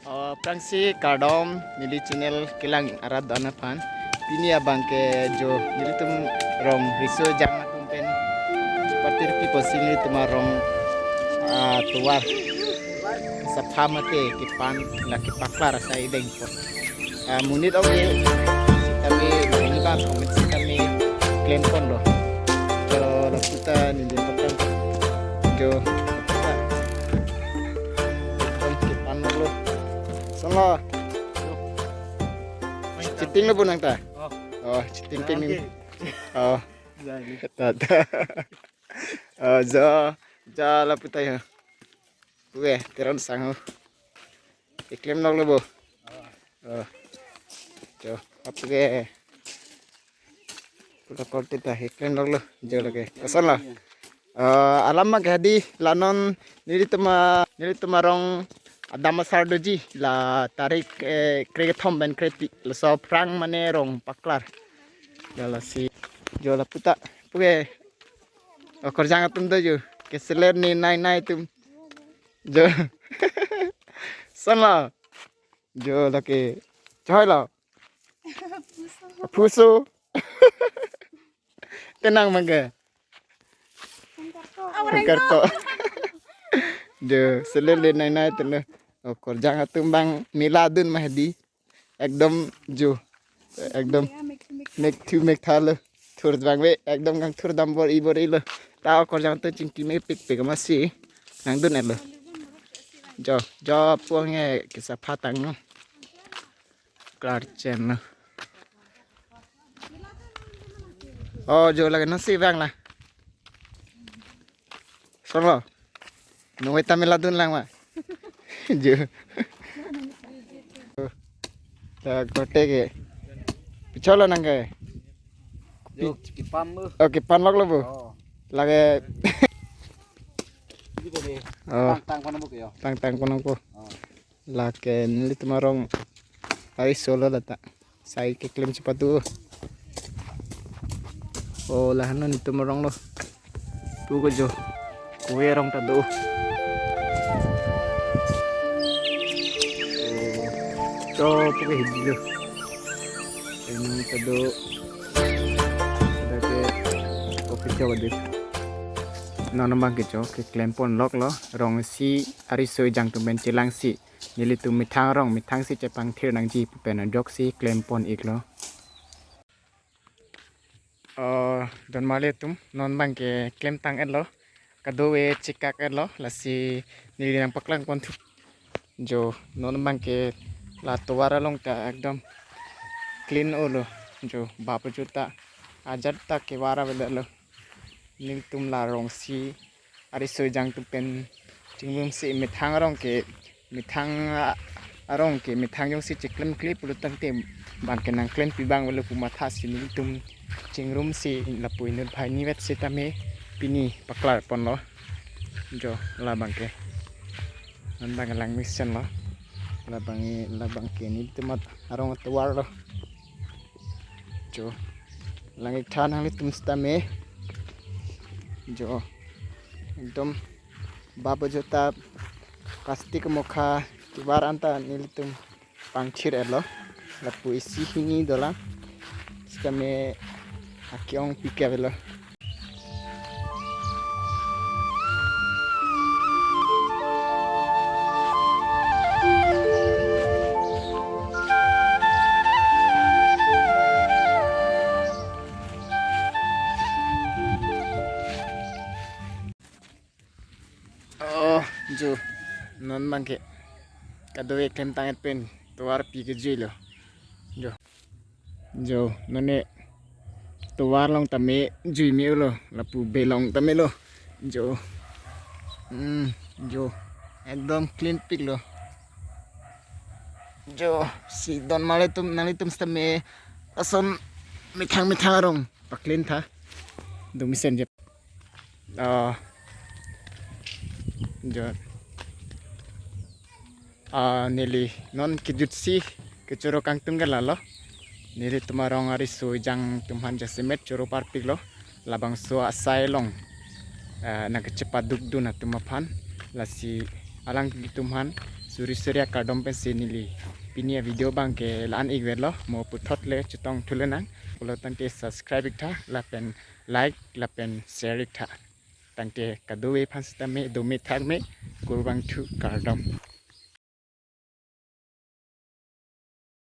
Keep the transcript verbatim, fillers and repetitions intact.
Oh, aphrangsi kardom neli channel kelang arat do-an aphan. Pini abang ke jo nelitum rong riso ejang atum pen patir pipo si nelitum arong, ah, tovar sapha mate kepan la kepaklar asai dengpo. Ah, monit oke, sitame nangni bang komet sitame klempon lo. Jo laputa neli pakan jo laputa. Ekdom kepan lo. Solo. Chiting lo punang ta? Oh. Oh, chiting ting. Oke. Oh. Jadi. Ta, ta. Oh, jo, jo laputa ya. Oke, Teron sang ho. Keklem nok lo bo. Oh. Jo, apa ke? Pura korte ta keklem nok lo, jo lake. Koson lo? Eh, alam ma ke hadi la non nelitum a, nelitum arong adam asar doji la tarik, eh, krekethom pen kre-, laso aphrang mane rong paklar. Jo lasi, jo laputa. Puke. Okorjang atum do jo. Keseler ni nai nai atum. Jo. Son lo. Jo lake. Choi lo. Puso. Tenang mangga. Karto. Jo, seler le nai nai tene. Okorjang atum bang mela dun ma hadi. Ekdom jo. Ekdom mek thu mek tha lo. Thur bang ve, ekdom kangthur dam bor-i bor-i lo. Ta okorjang atum chingki mepik pik ma si. Nangdun et lo. Jo, jo puang e kisa phatang no. Klar chen lo. Oh, jo lake nasi bang la. Solo. Nungwe ta mela dun lang ma. Jo. Ta korte ke. Picholo nang ke. Jo, kepan lo. Oh, kepan lok lo bo. Oh. Lake. Ini ko ni. Oh. Tang tang kono bo ke yo. Tang tang kono ko. Oh. Lake nelitum arong ariso lo lata. Sai keklem chepatu. Oh, la non nelitum arong lo. Puko jo. Kue arong ta do. Jo puke hidi lo. Ini ta do. Ada ke kopi jo dip. Non abang ke jo keklempon lok lo. Rong isi ariso ejang atum pen chelang si. Nelitum methang arong, methang si chepangthir nangji pen ajoksi klempon ik lo. Oh, don male atum, non abang ke klemtang et lo. Kadokave chekak et lo, lasi neli nangpaklang pon thu. Jo, non abang ke la tovar along ta ekdom clean o lo. Jo, bap jo ta ajat ta kevar ave lo. Nelitum la rong si ariso ejang atum pen chingrum si methang arong ke, methang a-, arong ke methang jongsi cheklemkle pulo tangte bang ke nangklempi bang velo pu matha si nelitum chingrum si lapu inut bhai nivet sitame pini paklar pon lo. Jo labang ke. Non abang lang mesen lo. Labang, labang ke nelitum arong tovar lo. Jo. Lang ik than nanglitum sitame. Jo. Ekdom bap jo ta plastic mokha kevar anta nelitum pangthir et lo. Lapu isi hini dolang. Sitame ake-ong pik ave lo. Oh, jo. Non abang ke kadokave klemtang et pen tovar pi kejui lo. Jo. Jo, non ne tovar along tame jui me lo, lapu belong tame lo. Jo. Hmm, jo. Ekdom clean pik lo. Jo, si don male atum, nanglitum sitame ason methang methang arong pa-clean tha. Dum mesen je. Ah, jo. Ah, neli non kejut si kechoro kangtung ke lalo. Nelitum arong ariso ejang atum aphan jasemet choro parpik lo. Labangso asai along, ah, nangkechepaduk dun atum aphan. Lasi alanglitum aphan Suri suri akardom pensi neli pini avideo abang ke la-an ik vetlo, mo puthot le chetong thu lonang. Pulo tangte subscribe ik tha lapen like lapen share ik tha. Tangte kadokave aphan sitame dome thakme, kurvangthu, kardom.